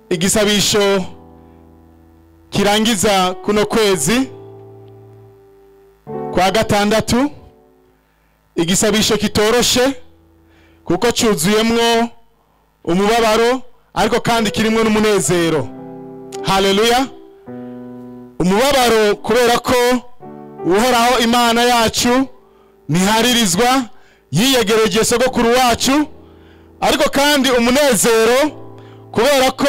Igisabisho kirangiza kuno kwezi kwa gatandatu, igisabisho kitoroshe kuko cyuzuyemwo umubabaro ariko kandi kirimwo n'umunezero. Haleluya. Umubabaro kubera ko Uhoraho Imana yacu ntiharirizwa, yiyegereje sogokuru wacu, ariko kandi umunezero kubera ko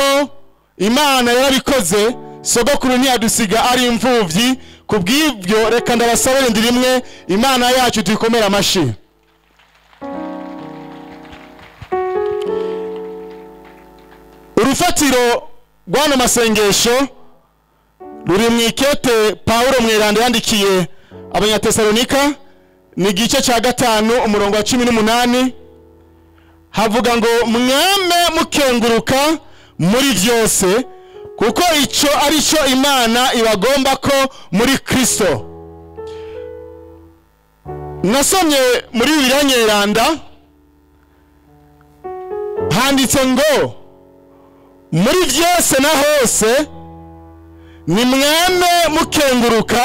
Imana yarabikoze, sogokuru ntiyadusiga ari imfuvyi. Kubw'ibyo reka ndabasabire ndi rimwe Imana yacu tuyikomera amashi. Urufatiro rw'ano masengesho ruri mu ikete Paulo mweranda yandikiye Abanyatesalonika, ni igice cya 5 umurongo wa 18, havuga ngo mwame mukenguruka muri byose kuko icyo ari cyo Imana ibagomba ko muri Kristo. Nasomye muri Bibiliya Nyeranda handitse ngo muri byose na hose ni mwame mukenguruka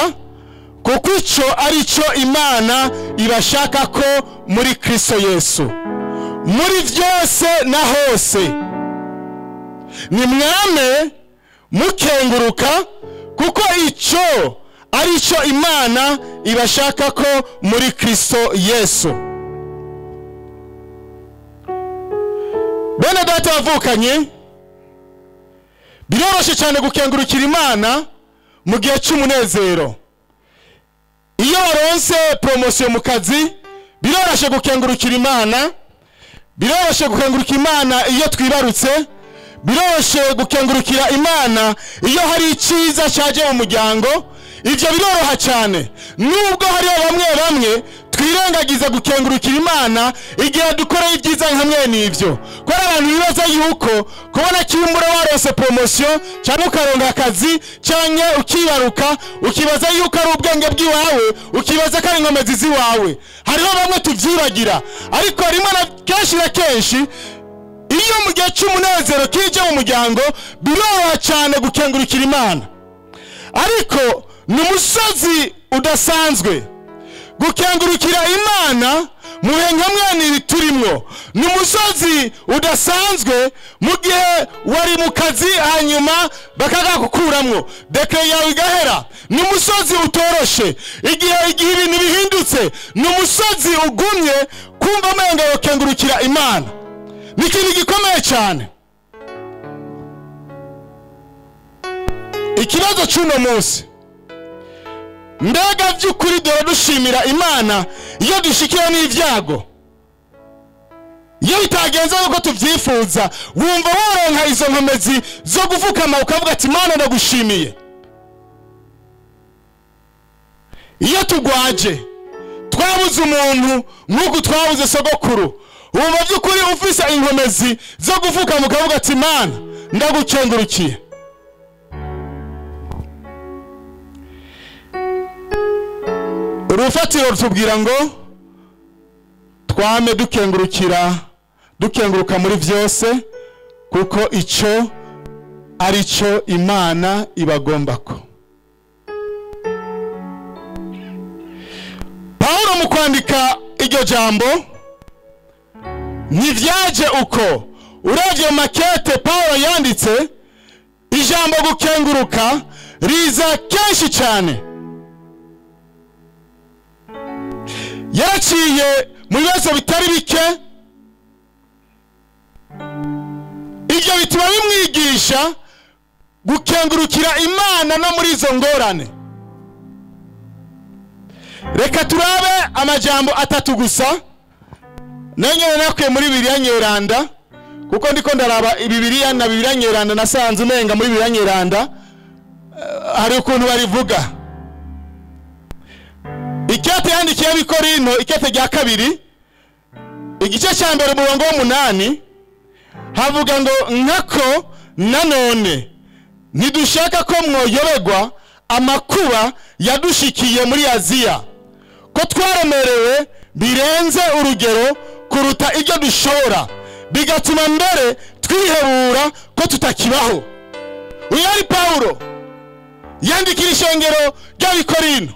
kuko icyo ari cyo Imana ibashaka ko muri Kristo Yesu. Muri byose na hose ni mwame mukenguruka kuko icyo ari cyo Imana ibashaka ko muri Kristo Yesu. Bene data bavukanye, biroroshe cyane gukengurukira Imana mu gihe cy'umunezero. Iyo waronse promotion mu kazi, biroroshe gukengurukira Imana. Biroroshe gukengurukira Imana iyo twibarutse. Biroroshe gukengurukira Imana iyo hari icyiza cyaje mu muryango. Ibyo biroroha cyane, nubwo hari bamwe bamwe twirengagiza gukengurukira Imana igihe dukoreye ibyiza nka n'ibyo. Ko abantu bibaza yuko kubona kimbura warose promotion cyangwa ukaronka akazi cyangwa ukibaruka, ukibaza yuko ari ubwenge bw'iwawe, ukibaza ko ari inkomezi ziwawe. Hariho bamwe tuvyibagira, ariko rimwe na kenshi na kenshi iyo mu gihe cy'umunezero kije mu muryango biroroha cyane gukengurukira Imana. Ariko ni umusozi udasanzwe gukengurukira Imana muhe nka mwene turimwo. Ni umusozi udasanzwe mu gihe wari mu kazi hanyuma bakagakukuramwo dekre yawe igahera. Ni umusozi utoroshe igihe ibintu bihindutse. Ni umusozi ugumye kumva umenga wokengurukira Imana. Ni ikintu gikomeye cyane. Ikibazo cy'uno munsi, mbega by'ukuri dore dushimira Imana iyo dushikiwe n'ibyago, iyo bitagenze uko tubyifuza, wumva woronka izo nkomezi zo gufukama ukavuga ati Imana ndagushimiye. Iyo tugwaje twabuze umuntu nk'uko twabuze sogokuru, wumva by'ukuri ufise inkomezi zo gufukama ukavuga ati Imana ndagukengurukiye. Urufatiro rutubwira ngo twame dukenguruka muri byose kuko icyo ari cyo Imana ibagomba ko. Paulo mu kwandika iryo jambo ntivyaje uko. Uravye makete Paulo yanditse, ijambo gukenguruka riza kenshi cyane. Yaraciye mu bibazo bitari bike, ibyo bituma bimwigisha gukengurukira Imana no muri izo ngorane. Reka turabe amajambo atatu gusa nanyo nakwiye muri Bibiliya Nyeranda, kuko ndiko ndaraba Bibiliya na Bibiliya Nyeranda nasanze umenga muri Bibiliya Nyeranda hari ukuntu barivuga. Ikete yandikiye Abikorino, ikete rya 2 igice cya mbere umurongo w'8, havuga ngo nkako nanone ntidushaka ko mwoyoberwa amakuba yadushikiye muri Aziya, ko twaremerewe birenze urugero kuruta ibyo dushobora, bigatuma mbere twihebura ko tutakiri Ntibakibaho. Uyu yari Pawulo yandikira ishengero ry'Abikorino,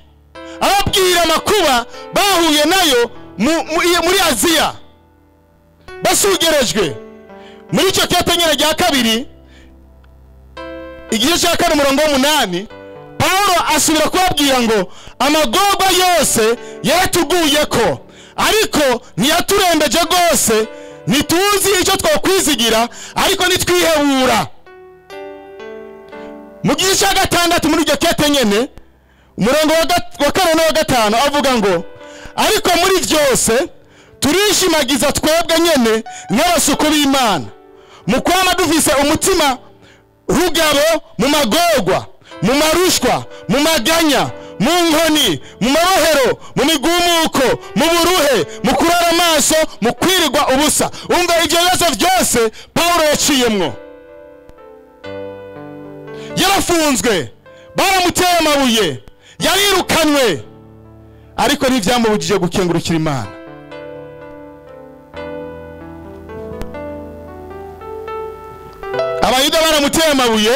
ababwira amakuba bahuye nayo muri Aziya basugerejwe. Muri icyo kete nyine rya kabiri, igice cya 4 umurongo w'8, Pawulo asubira kubabwira ngo amagorwa yose yaratuguye ko, ariko ntiyaturembeje rwose, ntituzi icyo twakwizigira, ariko nitwihebura. Mu gice cya 6 muri iryo kete nyene, umurongo wa 4 n'uwa 5 avuga ngo ariko muri byose turishimagiza twebwe nyene nk'abasuku b'Imana, mu kwama dufise umutima rugabo mu magorwa, mu marushwa, mu maganya, mu nkoni, mu marohero, mu migumuko, mu buruhe, mu kurara amaso, mu kwirirwa ubusa. Umva ibyo bibazo byose Pawulo yaciyemwo. Yarafunzwe, baramuteye amabuye, yarirukanwe, ariko ntibyamubujije gukengurukira Imana. Abayuda baramuteye amabuye,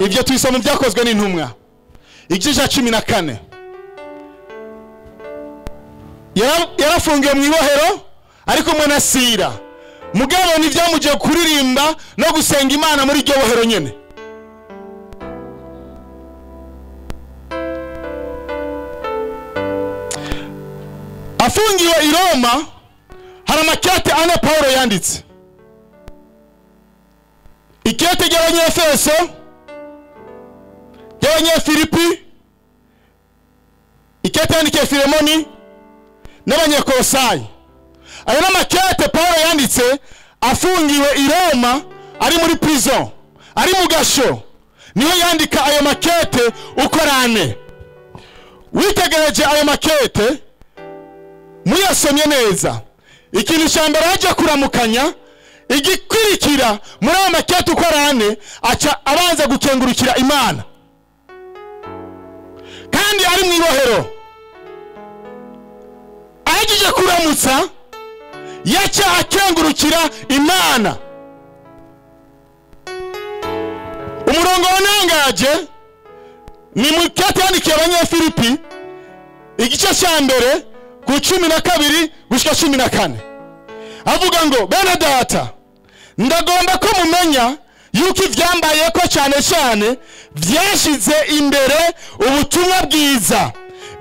ibyo tubisoma byakozwe n'intumwa igice cya 14. Yarafungiwe mu ibohero ariko kumwe na Sira. Mugabo ntibyamujije kuririmba no gusenga Imana muri iryo bohero nyene. Afungiwe i Roma, hari amakete ane Pawulo yanditse. Ikete ry'Abanyefeso, ry'Abanyefilipi, ikete yandikiye Filemoni n'Abanyekolosayi. Ayo ni amakete Pawulo yanditse afungiwe i Roma, ari muri prison, ari mu gasho. Niho yandika ayo makete uko ari ane. Witegereje ayo makete, muyasomye neza, ikintu cya mbere ajya kuramukanya, igikurikira muri ayo makete uko ari ane, aca abanza gukengurukira Imana kandi ari mu ibohero. Ahejeje kuramutsa, yaca akengurukira Imana. Umurongo wanangaje ni mu kete yandikiye Abanyefilipi igice cya mbere ku 12 gushika 14. Avuga ngo bene data, ndagomba ko mumenya yuko ivyambaye ko cyane cyane vyashize imbere ubutumwa bwiza,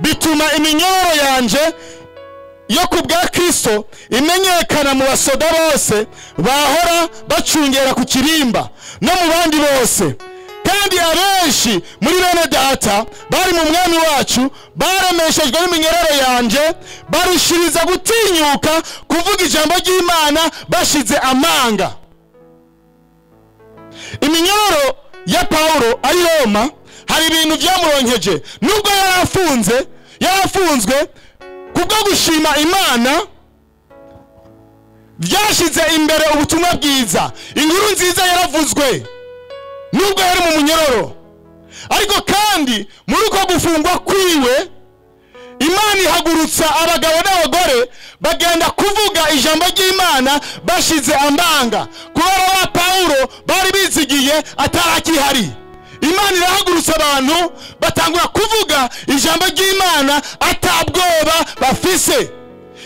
bituma iminyororo yanje yo ku bwa Kristo imenyekana mu basoda bose bahora bacungera ku kirimba no mu bandi bose. Kandi abenshi muri bene data bari mu mwami wacu baremeshejwe n'iminyororo yanje, barushiriza gutinyuka kuvuga ijambo ry'Imana bashize amanga. Iminyororo ya Pawulo ari Roma hari ibintu byamuronkeje. Nubwo yarafunzwe kubwo gushima Imana, byashize imbere ubutumwa bwiza. Inkuru nziza yaravuzwe nubwo yari mu munyororo. Ariko kandi muri uko gufungwa kwiwe, Imana ihagurutsa abagabo n'abagore bagenda kuvuga ijambo ry'Imana bashize amanga. Kubera wa Pawulo bari bizigiye atarakihari, Imana irahagurutsa abantu batangura kuvuga ijambo ry'Imana atabwoba bafise.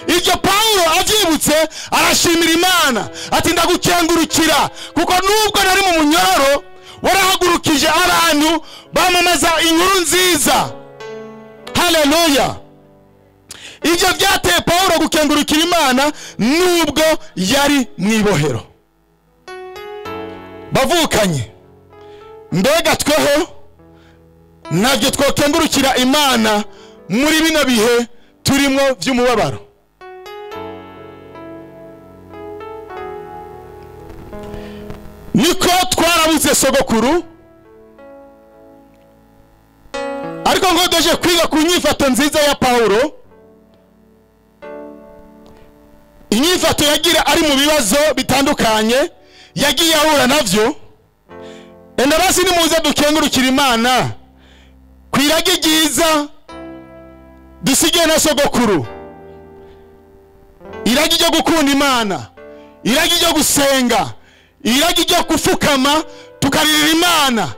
Ibyo Pawulo avyibutse arashimira Imana ati ndagukengurukira kuko nubwo nari mu munyororo warahagurukije abantu bamamaza inkuru nziza. Haleluya. Ibyo byateye Pawulo gukengurukira Imana nubwo yari mu ibohero. Bavukanye, mbega tweho ntabyo twokengurukira Imana muri bino bihe turimo by'umubabaro? Niko twarabuze sogokuru, ariko ngo doje kwiga ku nyifato nziza ya Pawulo, inyifato yagira ari mu bibazo bitandukanye yagiye ahura navyo. Enda basi nimuze dukengurukira Imana kwirage ryiza dusigiye na sogokuru, iragi ryo gukunda Imana, iragi ryo gusenga, Iragi ryo gufukama tukaririra Imana.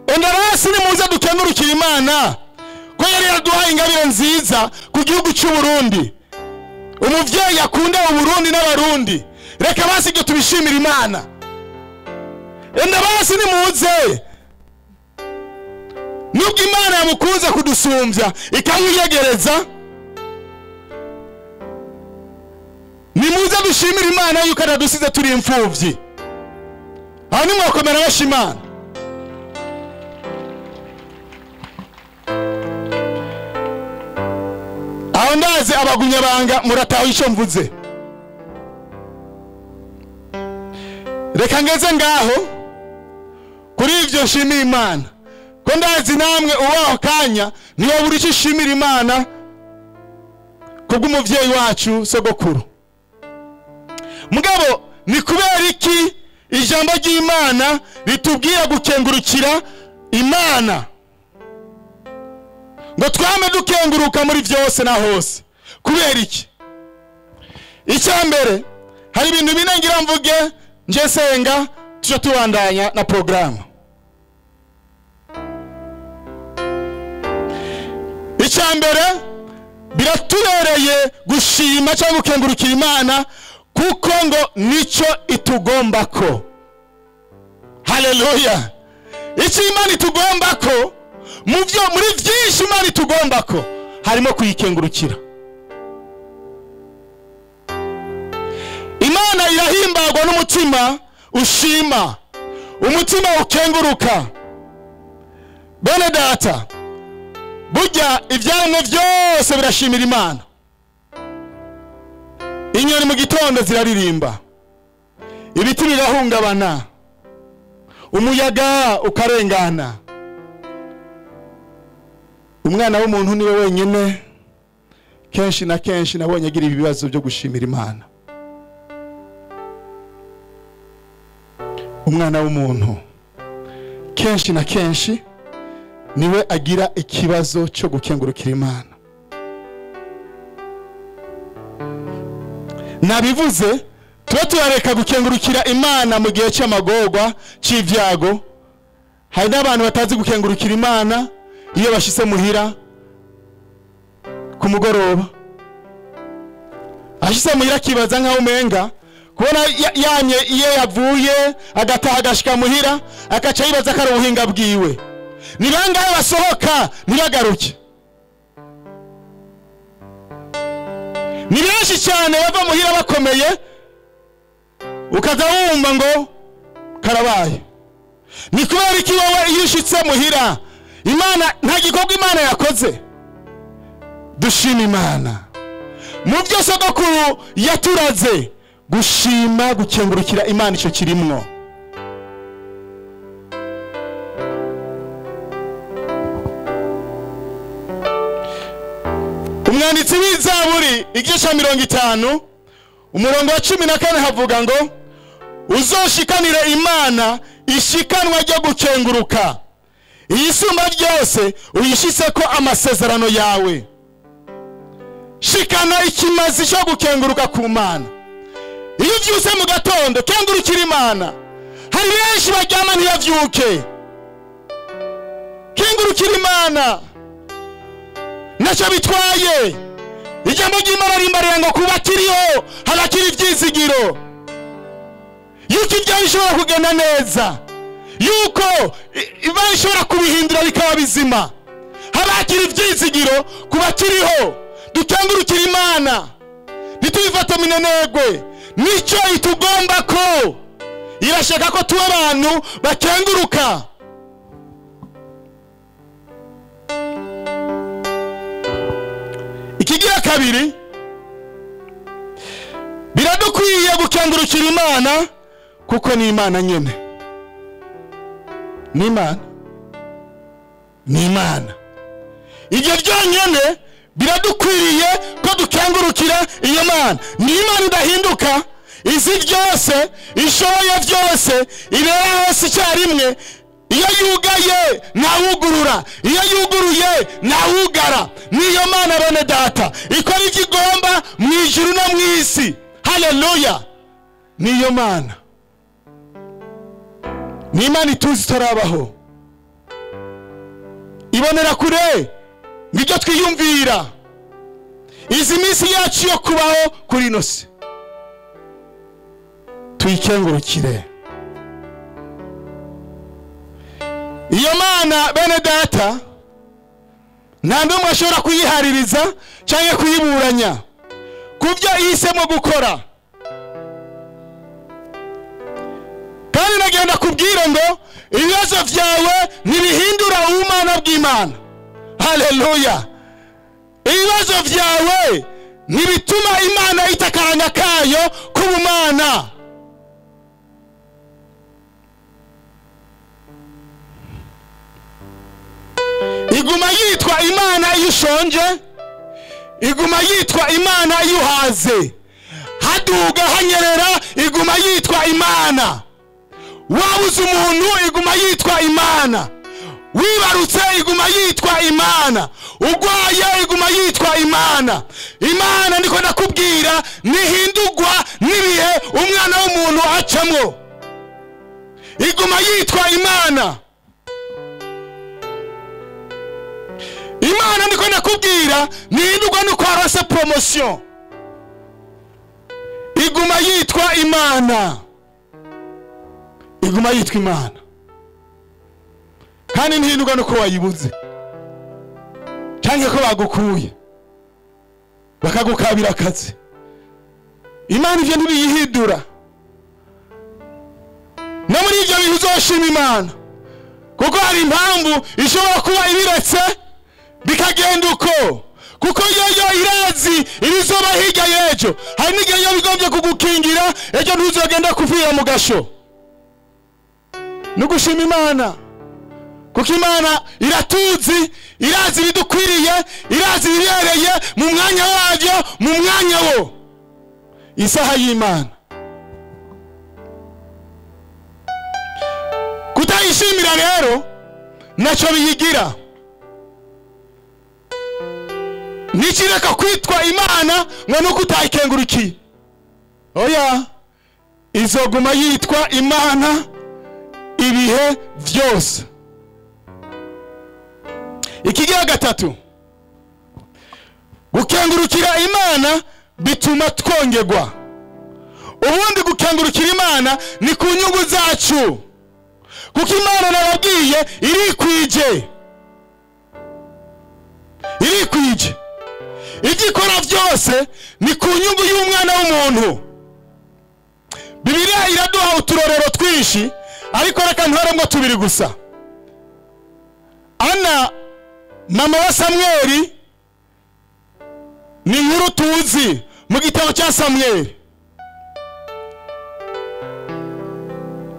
Enda basi nimuze dukengurukira Imana ko yari yaraduhaye ingabire nziza ku gihugu cy'u Burundi. Umuvyeyi akunda Uburundi n'Abarundi, reka basi ibyo tubishimira Imana. Enda basi nimuze, nubwo Imana yamukunze kudusumbya ikamwiyegereza, nimuze dushimira Imana yuko atadusize turi imfuvyi. Aho nimwakomera basha Imana. Aho ndazi abagunyabanga murataho icyo mvuze. Reka ngeze ngaho kuri ivyo nshimira Imana, ko ndazi namwe uwaho kanya niyo buri icyo ishimira Imana kubw'umuvyeyi wacu sogokuru. Mugabo ni kubera iki ijambo ry'Imana ritubwira gukengurukira Imana, ngo twame dukenguruka muri byose na hose? Kubera iki? Icya mbere, hari ibintu bine ngira mvuge nje senga tuje tubandanya na programme. Icya mbere, biratubereye gushima cyangwa gukengurukira Imana kuko ngo nico itugomba ko. Haleluya. Icyo Imana itugomba ko, muvyo muri byinshi Imana itugomba ko harimo kuyikengurukira. Imana irahimbagwa n'umutima ushima, umutima ukenguruka. Bene data, burya ibyaremwe byose birashimira Imana. Inyoni mu gitondo ziraririmba, ibiti birahungabana, umuyaga ukarengana. Umwana w'umuntu niwe wenyine kenshi na kenshi nabonye agira ibibazo byo gushimira Imana. Umwana w'umuntu kenshi na kenshi niwe agira ikibazo cyo gukengurukira Imana. Nabivuze tuba turareka gukengurukira Imana mu gihe cy'amagorwa cy'ibyago. Hari n'abantu batazi gukengurukira Imana iyo bashitse muhira ku mugoroba. Ashitse muhira akibaza nkaho umenga kubona yanye iyo yavuye agataha agashika muhira, akaca yibaza ko ari ubuhinga bwiwe. Ni bangahe basohoka ntibagaruke? Ni benshi cyane bava muhira bakomeye, ukaza wumva ngo karabaye. Ni kubera iki wowe iyo ushitse muhira Imana nta gikorwa Imana yakoze? Dushima Imana mu byo sogokuru yaturaze. Gushima, gukengurukira Imana icyo kirimwo. Umwanditsi w'Izaburi igice cya 50 umurongo wa 14 havuga ngo uzoshikanire Imana ishikanwa ryo gukenguruka, iyisumba ryose uyishitse ko amasezerano yawe. Shikana ikimazi cyo gukenguruka ku Mana. Iyo uvyutse mu gatondo kengurukira Imana. Hari benshi baryama ntibavyuke. Kengurukira Imana ntacyo bitwaye. Ijambo ry'Imana rimbarira ngo kuba kiriho harakiri ivyizigiro, yuko ibyo bishobora kugenda neza, yuko Imana ishobora kubihindura bikaba bizima. Harakiri ivyizigiro kuba kiriho. Dukengurukira Imana, ntitubifate minenegwe. Nico itugomba ko, irashaka ko tuba abantu bakenguruka. Ikigira kabiri, biradukwiye gukengurukira Imana kuko ni Imana nyene. Ni Imana, ni Imana. Ibyo byonyene biradukwiriye ko dukengurukira iyo Mana. Ni Imana idahinduka, izi byose, ishoboye byose, ibera hose icyarimwe. Iyo yugaye ntawugurura, iyo yuguruye ntawugara. Niyo Mana bene data ikora ibyo igomba mu ijuru no mu isi. Haleluya. Niyo Mana. Ni Imana ituzi itarabaho, ibonera kure ngibyo twiyumvira. Izi minsi yacu yo kubaho kuri ino si tuyikengurukire. Iyo Mana bene data nta n'umwe ashobora kuyihaririza cyangwa kuyiburanya kubyo ihisemo gukora. Kandi nagenda kubwira ngo ibibazo byawe ntibihindura ubumana bw'Imana. Haleluya! Ibibazo byawe ntibituma Imana itakaranga kayo k'ubumana. Iguma yitwa Imana iyo ushonje, iguma yitwa Imana iyo uhaze, haduga hanyerera iguma yitwa Imana. Wabuze umuntu iguma yitwa Imana, wibarutse iguma yitwa Imana, ugwaye iguma yitwa Imana. Imana niko nakubwira nihindugwa n'ibihe umwana w'umuntu acamwo, iguma yitwa Imana. Imana niko nakubwira nihindugwa nuko arose promotion, iguma yitwa Imana, iguma yitwa Imana. Kandi ntihindurwa nuko wayibuze cyangwa ko bagukuye bakagukabira akazi. Imana ivyo ntibiyihindura. No muri ivyo bintu uzoshima Imana, kuko hari impamvu ishobora kuba ibiretse bikagenda uko, kuko yoyo irazi ibizoba hirya y'ejo. Hari n'igihe yo bigombye kugukingira ejo ntuzogenda kuvira mu gasho. Nugushima Imana, kuko Imana iratuzi, irazi ibidukwiriye, irazi ibibereye mu mwanya wabyo, mu mwanya wo isaha y'Imana. Kutayishimira rero nacyo biyigira. Nikireka kwitwa Imana ngo nuko utayikengurukiye. Oya, izoguma yitwa Imana ibihe byose. Ikigira gatatu, gukengurukira Imana bituma twongerwa. Ubundi gukengurukira Imana ni ku nyungu zacu, kuko Imana nababwiye irikwije, irikwije. Ibyo ikora byose ni ku nyungu y'umwana w'umuntu. Bibiliya iraduha uturorero twinshi, ariko reka ntore tubiri gusa. Ana mama wa Samweli ni inkuru tuzi mu gitabo cya Samweli.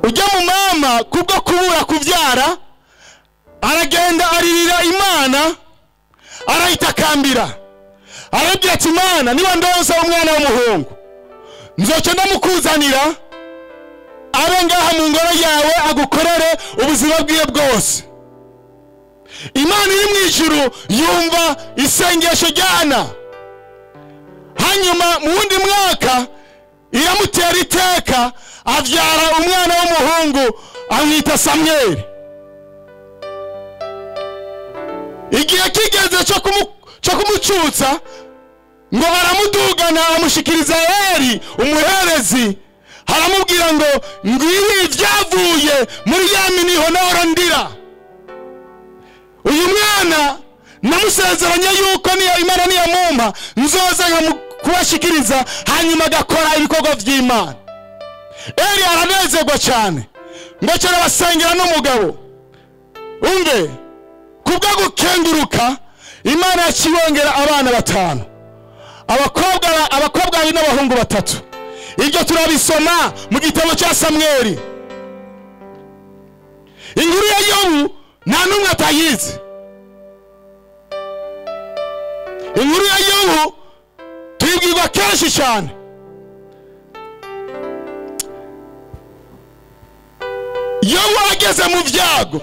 Ujya mu mama kubwo kubura kubyara, aragenda aririra Imana, arayitakambira, arabwira ati Imana niba ndonsa umwana w'umuhungu nzoca ndamukuzanira abe ngaha mu ngoro yawe agukorere ubuzima bwiwe bwose. Imana iri mu ijuru yumva isengesho ryana. Hanyuma mu wundi mwaka iramutera iteka, avyara umwana w'umuhungu amwita Samweli. Igihe kigeze cyo kumucutsa ngo baramudugana amushikiriza Eli umuherezi, haramubwira ngo ngibi ibyavuye muri ya miniho nahora ndira. Uyu mwana namusezeranye yuko niyo Imana niyamumpa nzoza kubashikiriza, hanyuma agakora ibikorwa by'Imana. Eli aranezerwa cyane ngo cyarabasengera n'umugabo umve. Kubwo gukenguruka Imana yakibongera abana batanu, abakobwa babiri n'abahungu batatu. Ibyo turabisoma mu gitabo cya Samweli. Inkuru ya Yobu nta n'umwe atayizi. Inkuru ya Yobu tuyibwirwa kenshi cyane. Yobu ageze mu byago,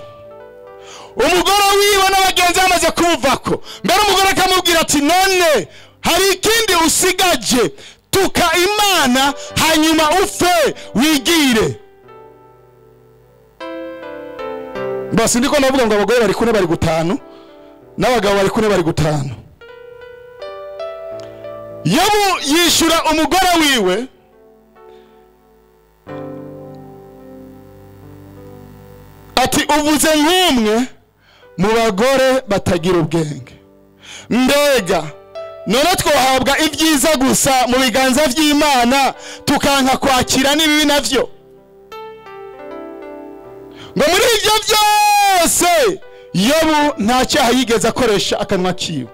umugore wiwe n'abagenzi bamaze kumuvako, mbere umugore akamubwira ati none hari ikindi usigaje, tuka Imana hanyuma ufe wigire. Basi ndiko navuga ngo abagore bari kune bari gutanu n'abagabo bari kune bari gutanu. Yobu yishura umugore wiwe ati uvuze nk'umwe mu bagore batagira ubwenge. Mbega none twohabwa ibyiza gusa mu biganza by'Imana tukanka kwakira n'ibibi navyo? Ngo muri ibyo byose Yobu nta cyaha yigeze akoresha akanwa kiwe.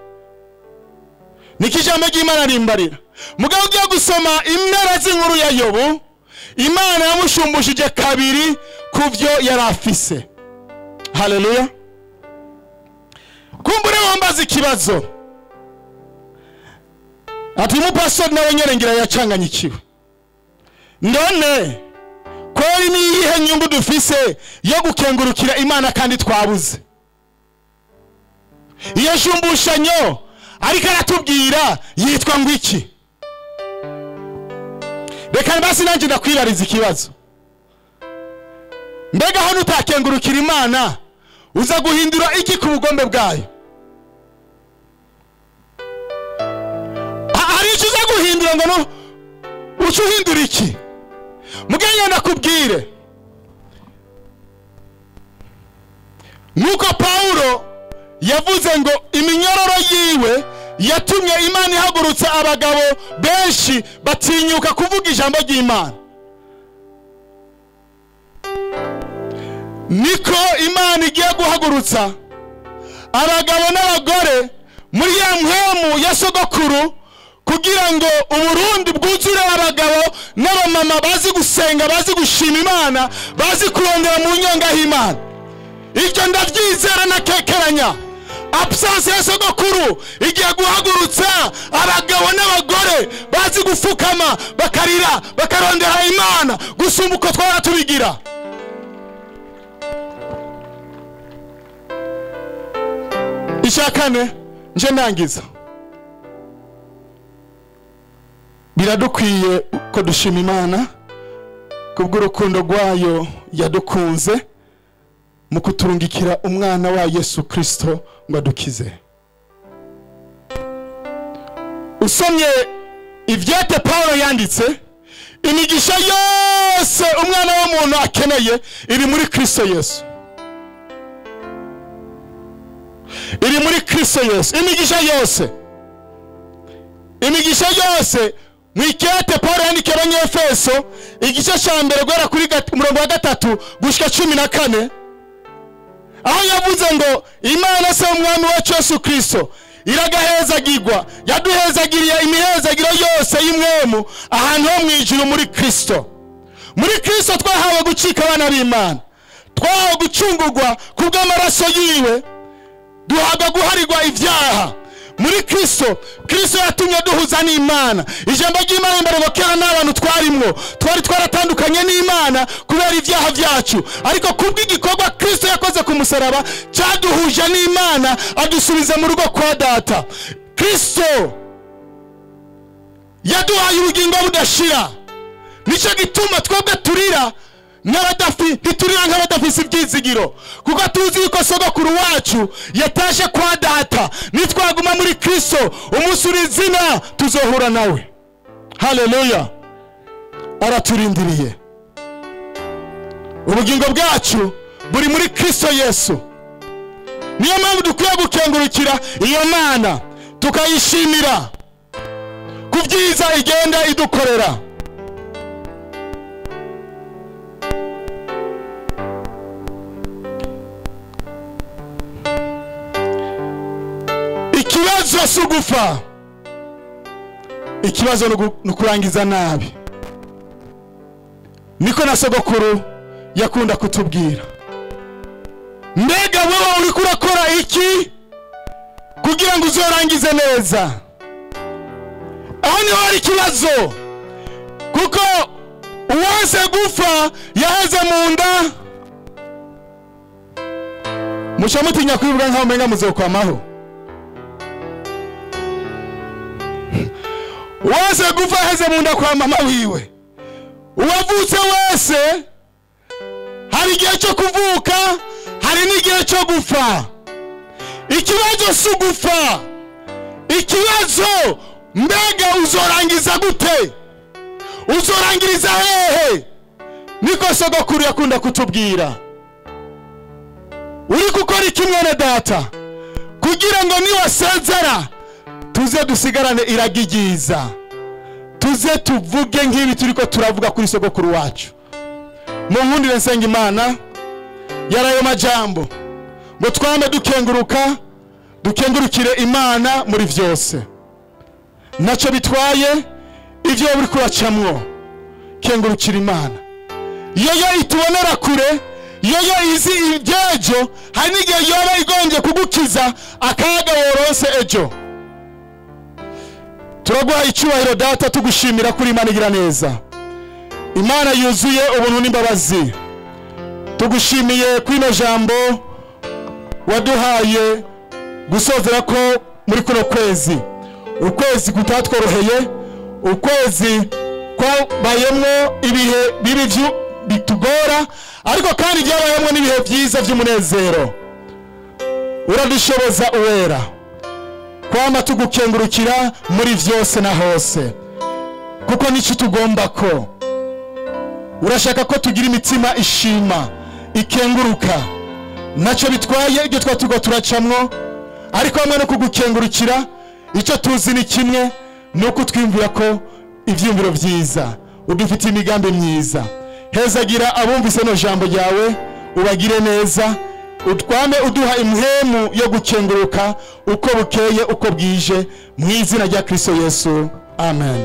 Niko ijambo ry'Imana rimbarira. Mugabo ugiye gusoma impera z'inkuru ya Yobu, Imana yamushumbujije kabiri kuvyo yari afise. Haleluya. Kumbure wambaza ikibazo ati umupastori nawe nyene ngira yacanganyikiwe. None kweri ni iyihe nyungu dufise yo gukengurukira Imana kandi twabuze? Iyo shumbushanyo ariko aratubwira yitwa ngo iki? Reka basi nanje ndakwibariza ikibazo. Mbega hano utakengurukira Imana uza guhindura iki ku bugombe bwayo? Hari icyo uza guhindura ngo no uca uhindura iki? Mugenge ndakubwire, nuko Paulo yavuze ngo iminyororo yiwe yatumye Imana ihagurutsa abagabo benshi batinyuka kuvuga ijambo ry'Imana. Niko Imana igiye guhagurutsa abagabo n'abagore muri ya mpemu ya sogokuru kugira ngo Uburundi bwuzure abagabo n'abamama bazi gusenga, bazi gushima Imana, bazi kurondera mu nyonga y'Imana. Ibyo ndabyizera nakekeranya. Absence ya sogokuru igiye guhagurutsa abagabo n'abagore bazi gufukama bakarira bakarondera Imana gusumba uko twara tubigira. Icya kane nje ndangiza, biradukwiye ko dushima Imana kubw'urukundo rwayo yadukunze mu kuturungikira umwana wa Yesu Kristo ngo adukize. Usomye ivyete Paulo yanditse, imigisha yose umwana w'umuntu akeneye iri muri Kristo Yesu. Iri muri Kristo Yesu. Imigisha yose, imigisha yose. Mwikete Paulo yandikiye Abanyefeso igice cya mbere guhera kuri umurongo wa 3 gushika 14, aho yavuze ngo Imana se umwami wacu Yesu Kristo iragahezagirwa, yaduhezagiriye imihezagiro yose y'imwemu ahantu ho mwijuru muri Kristo. Muri Kristo twahawe gucika abana b'Imana, twahawe gucungurwa kubw'amaraso yiwe, duhabwa guharirwa ibyaha muri Kristo. Kristo yatumye duhuza n'Imana. Ijambo ry'Imana imbere ngo kera n'abantu twarimwo twari twaratandukanye n'Imana kubera ibyaha byacu, ariko kubw'igikorwa Kristo yakoze ku musaraba cyaduhuje n'Imana adusubiza mu rugo kwa Data. Kristo yaduhaye ubugingo budashira. Nicyo gituma twebwe turira ntiturira nk'abadafise ibyizigiro, kuko tuzi yuko sogokuru wacu yatashe kwa Data. Nitwaguma muri Kristo umunsi uri izina tuzohura nawe. Haleluya. Araturindiriye. Ubugingo bwacu buri muri Kristo Yesu. Niyo mpamvu dukwiye gukengurukira iyo Mana tukayishimira ku byiza igenda idukorera. Ikibazo si ugufa, ikibazo ni ukurangiza nabi. Niko na sogokuru yakunda kutubwira. Mbega wewe uriko urakora iki kugira ngo uzorangize neza? Aho niho hari ikibazo, kuko uwanse gufa yaheze mu nda. Muca mutinya kwivuga nkaho umenga muzokwamaho. Uwanse gufa yaheze mu nda kwa mama wiwe. Uwavutse wese hari igihe cyo kuvuka, hari Hari n'igihe cyo gupfa. Ikibazo si ugupfa, ikibazo mbega uzorangiza gute, uzorangiriza hehe? Niko sogokuru yakunda kutubwira. Uri gukora iki mwene data kugira ngo niwasezera tuze dusigarane iragi ryiza, tuze tuvuge nk'ibi turiko turavuga kuri sogokuru wacu? Munkundire nsenga Imana yarayo majambo ngo twame dukenguruka, dukengurukire Imana muri vyose. Naco bitwaye ivyo uri kuracamwo, kengurukira Imana. Yoyo itubonera kure, yoyo izi ibyejo, hari n'igihe yoba igombye kugukiza akaga woronse ejo. Turaguha icyubahiro Data, tugushimira kuri Imana igira neza, Imana yuzuye ubuntu n'imbabazi. Tugushimiye kwino jambo waduhaye gusozera ko muri kuno kwezi, ukwezi kutatworoheye, ukwezi kwabayemwo ibihe bibi bitugora, ariko kandi byabayemwo n'ibihe byiza by'umunezero. Uradushoboza uwera kwama tugukengurukira muri vyose na hose, kuko nico tugomba ko. Urashaka ko tugira imitima ishima ikenguruka, naco bitwaye ibyo twatugo turacamwo, ariko hamwe no kugukengurukira icyo tuzi ni kimwe, nuko twimvira ko ivyumviro vyiza, udufitiye imigambi myiza. Hezagira abumvise no jambo ryawe, ubagire neza, utwame uduha imhemu yo gukenguruka uko bukeye uko bwije, mu izina rya Kristo Yesu, amen.